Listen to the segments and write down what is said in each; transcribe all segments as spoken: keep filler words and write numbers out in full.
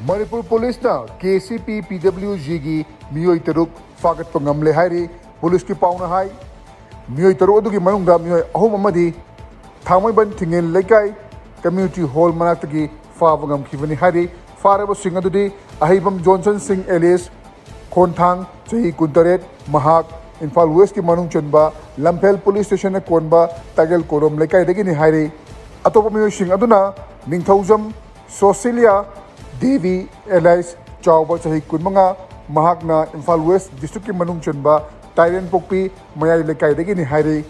ꯃꯅꯤꯄꯨꯔ ꯄꯨꯂꯤꯁꯅ K C ꯄꯤ ꯄꯤ W ꯖꯤꯒꯤ ꯃꯤꯑꯣꯏ ꯇꯔꯨꯛ ꯐꯥꯒꯠꯄ ꯉꯝꯂꯦ ꯍꯥꯏꯔꯤ꯫ ꯄꯨꯂꯤꯁꯀꯤ ꯄꯥꯎꯅ ꯍꯥꯏ, ꯃꯤꯑꯣꯏ ꯇꯔꯨꯛ ꯑꯗꯨꯒꯤ ꯃꯅꯨꯡꯗ ꯃꯤꯑꯣꯏ ꯑꯍꯨꯝ ꯑꯃꯗꯤ ꯊꯥꯡꯃꯩꯕꯟ ꯊꯤꯡꯉꯦꯟ ꯂꯩꯀꯥꯏ ꯀꯝꯃ꯭ꯌꯨꯅꯤꯇꯤ ꯍꯣꯜ ꯃꯅꯥꯛꯇꯒꯤ ꯐꯥꯕ ꯉꯝꯈꯤꯕꯅꯤ ꯍꯥꯏꯔꯤ꯫ ꯐꯥꯔꯕꯁꯤꯡ ꯑꯗꯨꯗꯤ ꯑꯍꯩꯕꯝ ꯖꯣꯟꯁꯟ ꯁꯤꯡ ꯑꯦꯂꯤꯌꯥꯁ ꯈꯣꯟꯊꯥꯡ, ꯆꯍꯤ ꯀꯨꯟꯇꯔꯦꯠ, ꯃꯍꯥꯛ ꯏꯝꯐꯥꯜ ꯋꯦꯁꯀꯤ ꯃꯅꯨꯡ ꯆꯟꯕ ꯂꯝꯐꯦꯜ ꯄꯨꯂꯤꯁ ꯁ꯭ꯇꯦꯁꯟꯅ ꯀꯣꯟꯕ ꯇꯥꯒꯦꯜ ꯀꯣꯂꯣꯝ ꯂꯩꯀꯥꯏꯗꯒꯤꯅꯤ ꯍꯥꯏꯔꯤ꯫ ꯑꯇꯣꯞꯄ ꯃꯤꯑꯣꯏꯁꯤꯡ ꯑꯗꯨꯅ ꯅꯤꯡꯊꯧꯖꯝ ꯁꯣꯁꯤꯂꯤꯌꯥ ꯗꯦꯕꯤ ꯑꯦꯂꯥꯏꯁ ꯆꯥꯎꯕ, ꯆꯍꯤ ꯀꯨꯟꯃꯉꯥ, ꯃꯍꯥꯛꯅ ꯏꯝꯐꯥꯜ ꯋꯦꯁ ꯗꯤꯁꯇ꯭ꯔꯤꯛꯀꯤ ꯃꯅꯨꯡ ꯆꯟꯕ ꯇꯥꯏꯔꯦꯟꯄꯣꯛꯄꯤ ꯃꯌꯥꯏ ꯂꯩꯀꯥꯏꯗꯒꯤꯅꯤ ꯍꯥꯏꯔꯤ꯫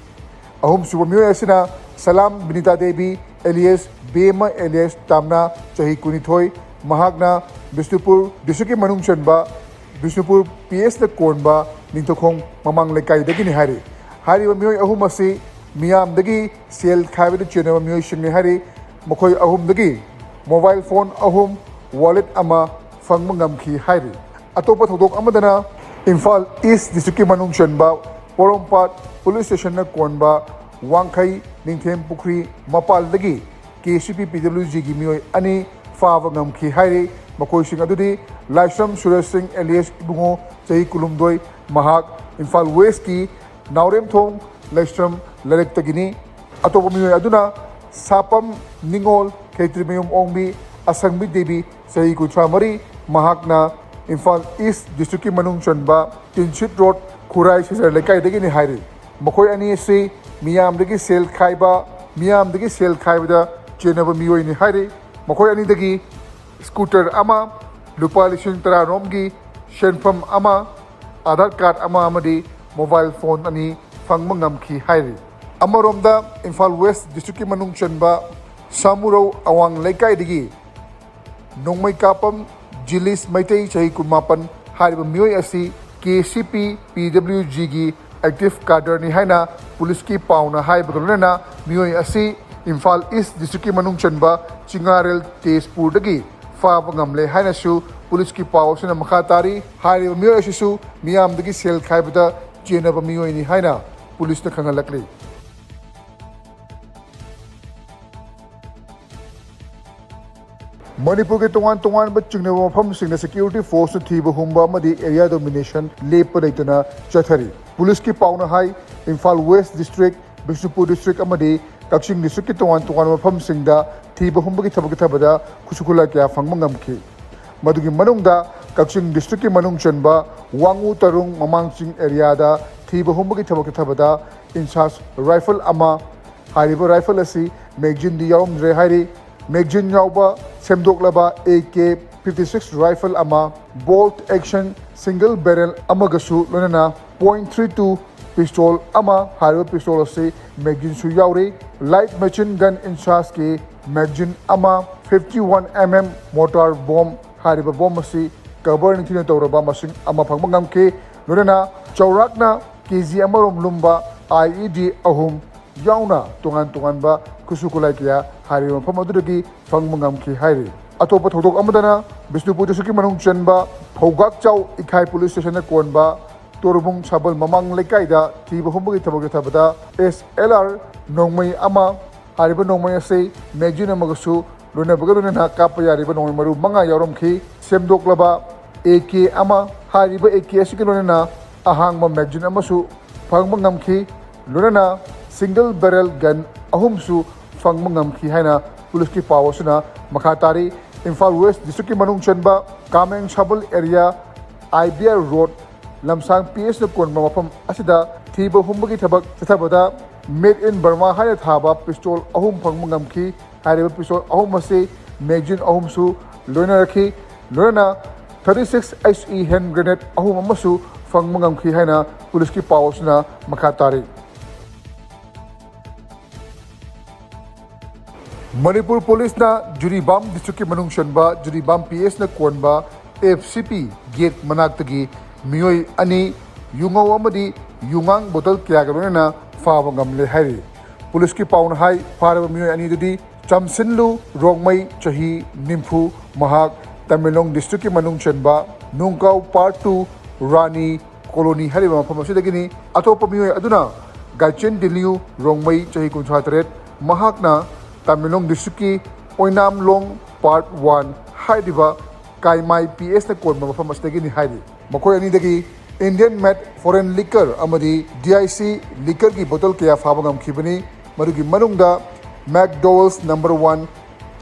ꯑꯍꯨꯝꯁꯨꯕ ꯃꯤꯑꯣꯏ ꯑꯁꯤꯅ ꯁꯂꯥꯝ ꯕꯤꯅꯤꯇꯥ ꯗꯦꯕꯤ ꯑꯦꯂꯤꯌꯥꯁ ꯕꯦꯝꯃ ꯑꯦꯂꯤꯌꯥꯁ ꯇꯥꯝꯅꯥ, ꯆꯍꯤ ꯀꯨꯟꯅꯤꯊꯣꯏ, ꯃꯍꯥꯛꯅ ꯕꯤꯁꯅꯨꯄꯨꯔ ꯗꯤꯁꯇ꯭ꯔꯤꯛꯀꯤ ꯃꯅꯨꯡ ꯆꯟꯕ ꯕꯤꯁꯅꯨꯄꯨꯔ ꯄꯤ ꯑꯦꯁꯅ ꯀꯣꯟꯕ ꯅꯤꯡꯊꯧꯈꯣꯡ ꯃꯃꯥꯡ ꯂꯩꯀꯥꯏꯗꯒꯤꯅꯤ ꯍꯥꯏꯔꯤ꯫ ꯍꯥꯏꯔꯤꯕ ꯃꯤꯑꯣꯏ ꯑꯍꯨꯝ ꯑꯁꯤ ꯃꯤꯌꯥꯝꯗꯒꯤ ꯁꯦꯜ ꯈꯥꯏꯕꯗ ꯆꯦꯟꯅꯕ ꯃꯤꯑꯣꯏꯁꯤꯡꯅꯤ ꯍꯥꯏꯔꯤ꯫ ꯃꯈꯣꯏ ꯑꯍꯨꯝꯗꯒꯤ ꯃꯣꯕꯥꯏꯜ ꯐꯣꯟ ꯑꯍꯨꯝ, ꯋꯥꯂꯦꯠ ꯑꯃ ꯐꯪꯕ ꯉꯝꯈꯤ ꯍꯥꯏꯔꯤ꯫ ꯑꯇꯣꯞꯄ ꯊꯧꯗꯣꯛ ꯑꯃꯗꯅ ꯏꯝꯐꯥꯜ ꯏꯁ ꯗꯤꯁꯇ꯭ꯔꯤꯛꯀꯤ ꯃꯅꯨꯡ ꯆꯟꯕ ꯄꯣꯔꯣꯝꯄꯥꯠ ꯄꯨꯂꯤꯁ ꯁ꯭ꯇꯦꯁꯟꯅ ꯀꯣꯟꯕ ꯋꯥꯡꯈꯩ ꯅꯤꯡꯊꯦꯝ ꯄꯨꯈ꯭ꯔꯤ ꯃꯄꯥꯜꯗꯒꯤ ꯀꯦ ꯁꯤ ꯄꯤ ꯄꯤ ꯗꯕ꯭ꯂꯤꯎ ꯖꯤꯒꯤ ꯃꯤꯑꯣꯏ ꯑꯅꯤ ꯐꯥꯕ ꯉꯝꯈꯤ ꯍꯥꯏꯔꯤ꯫ ꯃꯈꯣꯏꯁꯤꯡ ꯑꯗꯨꯗꯤ ꯂꯥꯏꯁ꯭ꯔꯝ ꯁꯨꯔꯖ ꯁꯤꯡ ꯑꯦꯂꯤꯌꯥꯁ ꯏꯕꯨꯡꯉꯣ, ꯆꯍꯤ ꯀꯨꯟꯍꯨꯝꯗꯣꯏ, ꯃꯍꯥꯛ ꯏꯝꯐꯥꯜ ꯋꯦꯁꯀꯤ ꯅꯥꯎꯔꯦꯝꯊꯣꯡ ꯂꯥꯏꯁ꯭ꯔꯝ ꯂꯩꯔꯛꯇꯒꯤꯅꯤ꯫ ꯑꯇꯣꯞꯄ ꯃꯤꯑꯣꯏ ꯑꯗꯨꯅ ꯁꯥꯄꯝ ꯅꯤꯉꯣꯜ, ꯈꯦꯇ꯭ꯔꯤꯃꯌꯨꯝ ꯑꯣꯡꯕꯤ, ꯑꯁꯪꯕꯤ ꯗꯦꯕꯤ, ꯆꯍꯤ ꯀꯨꯟꯊ꯭ꯔꯥ ꯃꯔꯤ, ꯃꯍꯥꯛꯅ ꯏꯝꯐꯥꯜ ꯏꯁ ꯗꯤꯁꯇ꯭ꯔꯤꯛꯀꯤ ꯃꯅꯨꯡ ꯆꯟꯕ ꯇꯤꯟꯁꯤꯠ ꯔꯣꯗ ꯈꯨꯔꯥꯏ ꯁꯤꯖꯔ ꯂꯩꯀꯥꯏꯗꯒꯤꯅꯤ ꯍꯥꯏꯔꯤ꯫ ꯃꯈꯣꯏ ꯑꯅꯤ ꯑꯁꯤ ꯃꯤꯌꯥꯝꯗꯒꯤ ꯁꯦꯜ ꯈꯥꯏꯕ, ꯃꯤꯌꯥꯝꯗꯒꯤ ꯁꯦꯜ ꯈꯥꯏꯕꯗ ꯆꯦꯟꯅꯕ ꯃꯤꯑꯣꯏꯅꯤ ꯍꯥꯏꯔꯤ꯫ ꯃꯈꯣꯏ ꯑꯅꯤꯗꯒꯤ ꯁ꯭ꯀꯨꯇꯔ ꯑꯃ, ꯂꯨꯄꯥ ꯂꯤꯁꯤꯡ ꯇꯔꯥꯔꯣꯝꯒꯤ ꯁꯦꯟꯐꯝ ꯑꯃ, ꯑꯥꯙꯥꯔ ꯀꯥꯔꯗ ꯑꯃ ꯑꯃꯗꯤ ꯃꯣꯕꯥꯏꯜ ꯐꯣꯟ ꯑꯅꯤ ꯐꯪꯕ ꯉꯝꯈꯤ ꯍꯥꯏꯔꯤ꯫ ꯑꯃꯔꯣꯝꯗ ꯏꯝꯐꯥꯜ ꯋꯦꯁ ꯗꯤꯁꯇ꯭ꯔꯤꯛꯀꯤ ꯃꯅꯨꯡ ꯆꯟꯕ ꯁꯥꯃꯨꯔꯧ ꯑꯋꯥꯡ ꯂꯩꯀꯥꯏꯗꯒꯤ ꯅꯣꯡꯃꯩ ꯀꯥꯞꯄꯝ ꯖꯤꯂꯤꯁ ꯃꯩꯇꯩ, ꯆꯍꯤ ꯀꯨꯟꯃꯥꯄꯟ, ꯍꯥꯏꯔꯤꯕ ꯃꯤꯑꯣꯏ ꯑꯁꯤ ꯀꯦ ꯁꯤ ꯄꯤ ꯄꯤ ꯗꯕ꯭ꯂꯤꯎ ꯖꯤꯒꯤ ꯑꯦꯛꯇꯤꯚ ꯀꯥꯗꯔꯅꯤ ꯍꯥꯏꯅ ꯄꯨꯂꯤꯁꯀꯤ ꯄꯥꯎꯅ ꯍꯥꯏꯕꯒ ꯂꯣꯏꯅꯅ ꯃꯤꯑꯣꯏ ꯑꯁꯤ ꯏꯝꯐꯥꯜ ꯏꯁ ꯗꯤꯁꯇ꯭ꯔꯤꯛꯀꯤ ꯃꯅꯨꯡ ꯆꯟꯕ ꯆꯤꯡꯉꯥꯔꯦꯜ ꯇꯦꯖꯄꯨꯔꯗꯒꯤ ꯐꯥꯕ ꯉꯝꯂꯦ ꯍꯥꯏꯅꯁꯨ ꯄꯨꯂꯤꯁꯀꯤ ꯄꯥꯎ ꯑꯁꯤꯅ ꯃꯈꯥ ꯇꯥꯔꯤ꯫ ꯍꯥꯏꯔꯤꯕ ꯃꯤꯑꯣꯏ ꯑꯁꯤꯁꯨ ꯃꯤꯌꯥꯝꯗꯒꯤ ꯁꯦꯜ ꯈꯥꯏꯕꯗ ꯆꯦꯟꯅꯕ ꯃꯤꯑꯣꯏꯅꯤ ꯍꯥꯏꯅ ꯄꯨꯂꯤꯁꯅ ꯈꯪꯍꯜꯂꯛꯂꯤ꯫ ꯃꯅꯤꯄꯨꯔꯒꯤ ꯇꯣꯉꯥꯟ ꯇꯣꯉꯥꯟꯕ ꯆꯤꯡꯅꯕ ꯃꯐꯝꯁꯤꯡꯗ security forceꯅ ꯊꯤꯕ ꯍꯨꯝꯕ ꯑꯃꯗꯤ area domination ꯂꯦꯞꯄ ꯂꯩꯇꯅ ꯆꯠꯊꯔꯤ꯫ ꯄꯨꯂꯤꯁꯀꯤ ꯄꯥꯎꯅ ꯍꯥꯏ, Imphal West District, Bishnupur District ꯑꯃꯗꯤ ꯀꯛꯆꯤꯡ Districtꯀꯤ ꯇꯣꯉꯥꯟ ꯇꯣꯉꯥꯟꯕ ꯃꯐꯝꯁꯤꯡꯗ ꯊꯤꯕ ꯍꯨꯝꯕꯒꯤ ꯊꯕꯛ ꯆꯠꯊꯕꯗ ꯈꯨꯠꯁꯨ ꯈꯨꯠꯂꯥꯏ ꯀꯌꯥ ꯐꯪꯕ ꯉꯝꯈꯤ꯫ ꯃꯗꯨꯒꯤ ꯃꯅꯨꯡꯗ ꯀꯛꯆꯤꯡ Districtꯀꯤ ꯃꯅꯨꯡ ꯆꯟꯕ ꯋꯥꯉꯨ ꯇꯔꯨꯡ ꯃꯃꯥꯡ ꯆꯤꯡ areaꯗ ꯊꯤꯕ ꯍꯨꯝꯕꯒꯤ ꯊꯕꯛ ꯆꯠꯊꯕꯗ INSAS rifle ꯑꯃ, ꯍꯥꯏꯔꯤꯕ rifle ꯑꯁꯤ magazineꯗꯤ ꯌꯥꯎꯔꯝꯗ꯭ꯔꯦ ꯍꯥꯏꯔꯤ꯫ Magazine ꯌꯥꯎꯕ ꯁꯦꯝꯗꯣꯛꯂꯕ AK fifty six rifle ꯑꯃ, bolt action single barrel ꯑꯃꯒꯁꯨ ꯂꯣꯏꯅꯅ point three two pistol ꯑꯃ, ꯍꯥꯏꯔꯤꯕ pistol ꯑꯁꯤ magazineꯁꯨ ꯌꯥꯎꯔꯤ꯫ Light machine gun INSASꯀꯤ magazine ꯑꯃ, fifty one MM mortar bomb, ꯍꯥꯏꯔꯤꯕ bomb ꯑꯁꯤ cover ꯅꯤꯡꯊꯤꯅ ꯇꯧꯔꯕ ꯃꯁꯤꯡ ꯑꯃ ꯐꯪꯕ ꯉꯝꯈꯤ꯫ ꯂꯣꯏꯅꯅ ꯆꯥꯎꯔꯥꯛꯅ KG ꯑꯃꯔꯣꯝ ꯂꯨꯝꯕ IED ꯑꯍꯨꯝ ꯌꯥꯎꯅ ꯇꯣꯉꯥꯟ ꯇꯣꯉꯥꯟꯕ ꯈꯨꯠꯁꯨ ꯈꯨꯠꯂꯥꯏ ꯀꯌꯥ ꯍꯥꯏꯔꯤꯕ ꯃꯐꯝ ꯑꯗꯨꯗꯒꯤ ꯐꯪꯕ ꯉꯝꯈꯤ ꯍꯥꯏꯔꯤ꯫ ꯑꯇꯣꯞꯄ ꯊꯧꯗꯣꯛ ꯑꯃꯗꯅ ꯕꯤꯁꯅꯨꯄꯨꯔ Districtꯀꯤ ꯃꯅꯨꯡ ꯆꯟꯕ ꯐꯧꯒꯥꯛꯆꯥꯎ ꯏꯈꯥꯏ police stationꯅ ꯀꯣꯟꯕ ꯇꯣꯔꯕꯨꯡ ꯁꯥꯕꯜ ꯃꯃꯥꯡ ꯂꯩꯀꯥꯏꯗ ꯊꯤꯕ ꯍꯨꯝꯕꯒꯤ ꯊꯕꯛ ꯆꯠꯊꯕꯗ SLR ꯅꯣꯡꯃꯩ ꯑꯃ, ꯍꯥꯏꯔꯤꯕ ꯅꯣꯡꯃꯩ ꯑꯁꯤ magazine ꯑꯃꯒꯁꯨ ꯂꯣꯏꯅꯕꯒ ꯂꯣꯏꯅꯅ ꯀꯥꯞꯄ ꯌꯥꯔꯤꯕ ꯅꯣꯡꯃꯩ ꯃꯔꯨ ꯃꯉꯥ ꯌꯥꯎꯔꯝꯈꯤ꯫ ꯁꯦꯝꯗꯣꯛꯂꯕ AK ꯑꯃ, ꯍꯥꯏꯔꯤꯕ AK ꯑꯁꯤꯒ ꯂꯣꯏꯅꯅ ꯑꯍꯥꯡꯕ magazine ꯑꯃꯁꯨ ꯐꯪꯕ ꯉꯝꯈꯤ꯫ ꯂꯣꯏꯅꯅ single barrel gun ꯑꯍꯨꯝꯁꯨ ꯐꯪꯕ ꯉꯝꯈꯤ ꯍꯥꯏꯅ ꯄꯨꯂꯤꯁꯀꯤ ꯄꯥꯎ ꯑꯁꯤꯅ ꯃꯈꯥ ꯇꯥꯔꯤ꯫ ꯏꯝꯐꯥꯜ West Districtꯀꯤ ꯃꯅꯨꯡ ꯆꯟꯕ ꯀꯥꯃꯦꯡ ꯁꯥꯕꯜ area, IBR Road, ꯂꯝꯁꯥꯡ PSꯅ ꯀꯣꯟꯕ ꯃꯐꯝ ꯑꯁꯤꯗ ꯊꯤꯕ ꯍꯨꯝꯕꯒꯤ ꯊꯕꯛ ꯆꯠꯊꯕꯗ Made in Burma ꯍꯥꯏꯅ ꯊꯥꯕ pistol ꯑꯍꯨꯝ ꯐꯪꯕ ꯉꯝꯈꯤ꯫ ꯍꯥꯏꯔꯤꯕ pistol ꯑꯍꯨꯝ ꯑꯁꯤ magazine ꯑꯍꯨꯝꯁꯨ ꯂꯣꯏꯅꯔꯛꯈꯤ꯫ ꯂꯣꯏꯅꯅ thirty six HE hand grenade ꯑꯍꯨꯝ ꯑꯃꯁꯨ ꯐꯪꯕ ꯉꯝꯈꯤ ꯍꯥꯏꯅ ꯄꯨꯂꯤꯁꯀꯤ ꯄꯥꯎ ꯑꯁꯤꯅ ꯃꯈꯥ ꯇꯥꯔꯤ꯫ ꯃꯅꯤꯄꯨꯔ ꯄꯨꯂꯤꯁꯅ ꯖꯤꯔꯤꯕꯥꯝ Districtꯀꯤ ꯃꯅꯨꯡ ꯆꯟꯕ ꯖꯤꯔꯤꯕꯥꯝ PSꯅ ꯀꯣꯟꯕ FCP gate ꯃꯅꯥꯛꯇꯒꯤ ꯃꯤꯑꯣꯏ ꯑꯅꯤ ꯌꯨꯉꯧ ꯑꯃꯗꯤ ꯌꯨꯉꯥꯡ bottle ꯀꯌꯥꯒ ꯂꯣꯏꯅꯅ ꯐꯥꯕ ꯉꯝꯂꯦ ꯍꯥꯏꯔꯤ꯫ ꯄꯨꯂꯤꯁꯀꯤ ꯄꯥꯎꯅ ꯍꯥꯏ, ꯐꯥꯔꯕ ꯃꯤꯑꯣꯏ ꯑꯅꯤꯗꯨꯗꯤ ꯆꯝꯁꯤꯟꯂꯨ ꯔꯣꯡꯃꯩ, ꯆꯍꯤ ꯅꯤꯐꯨ, ꯃꯍꯥꯛ ꯇꯃꯦꯡꯂꯣꯡ Districtꯀꯤ ꯃꯅꯨꯡ ꯆꯟꯕ ꯅꯨꯡꯀꯥꯎ Part two ꯔꯥꯅꯤ Colony ꯍꯥꯏꯔꯤꯕ ꯃꯐꯝ ꯑꯁꯤꯗꯒꯤꯅꯤ꯫ ꯑꯇꯣꯞꯄ ꯃꯤꯑꯣꯏ ꯑꯗꯨꯅ ꯒꯥꯏꯆꯦꯟ ꯗꯤꯂꯤꯌꯨ ꯔꯣꯡꯃꯩ, ꯆꯍꯤ ꯀꯨꯟꯊ꯭ꯔꯥ ꯇꯔꯦꯠ, ꯃꯍꯥꯛꯅ ꯇꯃꯦꯡꯂꯣꯡ Districtꯀꯤ ꯑꯣꯏꯅꯥꯝꯂꯣꯡ Part One ꯍꯥꯏꯔꯤꯕ ꯀꯥꯏꯃꯥꯏ ꯄꯤ ꯑꯦꯁꯅ ꯀꯣꯟꯕ ꯃꯐꯝ ꯑꯁꯤꯗꯒꯤꯅꯤ ꯍꯥꯏꯔꯤ꯫ ꯃꯈꯣꯏ ꯑꯅꯤꯗꯒꯤ Indian Made Foreign Liquor ꯑꯃꯗꯤ D I C Liquorꯒꯤ ꯕꯣꯇꯜ ꯀꯌꯥ ꯐꯥꯕ ꯉꯝꯈꯤꯕꯅꯤ꯫ ꯃꯗꯨꯒꯤ ꯃꯅꯨꯡꯗ McDowell's Number One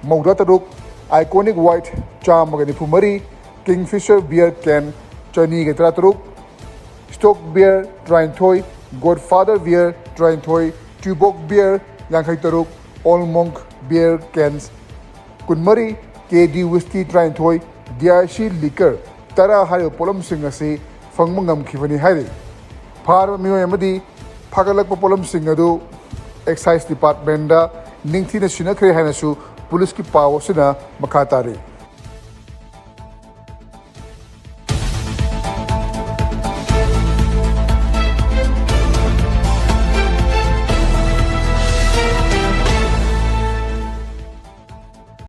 ꯃꯧꯗ꯭ꯔꯥ ꯇꯔꯨꯛ, Iconic White ꯆꯥꯝꯃꯒ ꯅꯤꯐꯨ ꯃꯔꯤ, Kingfisher Beer Can ꯆꯅꯤꯒ ꯇꯔꯥ ꯇꯔꯨꯛ, Stock Beer ꯇꯔꯥꯅꯤꯊꯣꯏ, Godfather Beer ꯇꯔꯥꯅꯤꯊꯣꯏ, Tuborg Beer ꯌꯥꯡꯈꯩ ꯇꯔꯨꯛ, Old Monk Beer Cans ꯀꯨꯟꯃꯔꯤ, K D Whisky ꯇꯔꯥꯅꯤꯊꯣꯏ, D I C Liquor ꯇꯔꯥ ꯍꯥꯏꯔꯤꯕ ꯄꯣꯠꯂꯝꯁꯤꯡ ꯑꯁꯤ ꯐꯪꯕ ꯉꯝꯈꯤꯕꯅꯤ ꯍꯥꯏꯔꯤ꯫ ꯐꯥꯔꯕ ꯃꯤꯑꯣꯏ ꯑꯃꯗꯤ ꯐꯥꯒꯠꯂꯛꯄ ꯄꯣꯠꯂꯝꯁꯤꯡ ꯑꯗꯨ Excise Departmentꯗ ꯅꯤꯡꯊꯤꯅ ꯁꯤꯟꯅꯈ꯭ꯔꯦ ꯍꯥꯏꯅꯁꯨ ꯄꯨꯂꯤꯁꯀꯤ ꯄꯥꯎ ꯑꯁꯤꯅ ꯃꯈꯥ ꯇꯥꯔꯤ꯫